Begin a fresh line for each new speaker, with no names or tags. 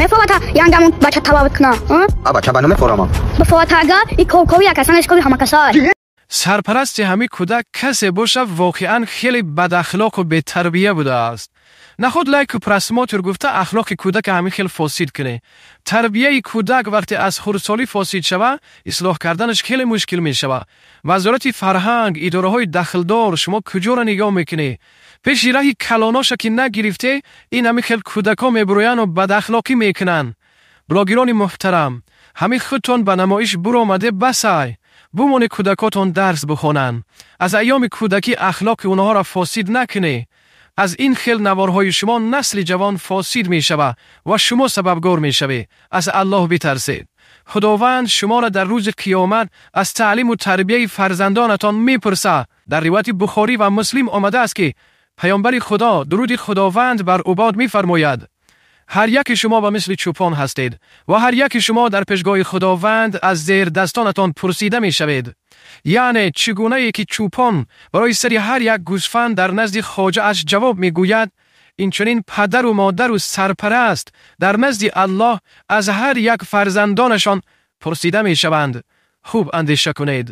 Мефавата янгамон бача таваллуд куна.
А бача ба намефорамам.
Бифавата агар и ковкови якасанаш кови ҳамакасай.
Сарпарасти ҳамин кӯдак касе бошад, воқеан хеле бадахлоқу бетарбия будааст. Наход лайку просмотр гуфта ахлоқи кӯдака ҳамин хел фосид кунӣ. Тарбияи кӯдак вақте аз хурдсолӣ фосид шава, ислоҳ карданаш хеле мушкил мешавад. Вазорати фарҳанг, идораҳои дахлдор, шумо куҷоро нигоҳ мекунӣ? Пеши раҳи калоноша ки нагирифте, ин ҳамин хел кӯдакҳо мебурояну бадахлоқӣ мекунанд. Блогерони муҳтарам, ҳамин худтон ба намоиш буромаде басай. Бумоне кӯдакотон дарс бихонанд. Аз айёми кӯдакӣ ахлоқи онҳоро фосид накунӣ. Аз ин хел наворҳои шумо насли ҷавон фосид мешавад ва шумо сабабгор мешавед. Аз Аллоҳ битарсед. Худованд шуморо дар рӯзи қиёмат аз таълиму тарбияи фарзандонатон мепурсад. Дар ривояти Бухорӣ ва Муслим омадааст, ки паёмбари Худо, дуруди Худованд бар ӯ бод, мефармояд: ҳар яки шумо ба мисли чӯпон ҳастед ва ҳар яки шумо дар пешгоҳи Худованд аз зердастонатон пурсида мешавед. Яъне чӣ гунае ки чӯпон барои сари ҳар як гӯсфанд дар назди хоҷааш ҷавоб мегӯяд, инчунин падару модару сарпараст дар назди Аллоҳ аз ҳар як фарзандонашон пурсида мешаванд. Хуб андеша кунед.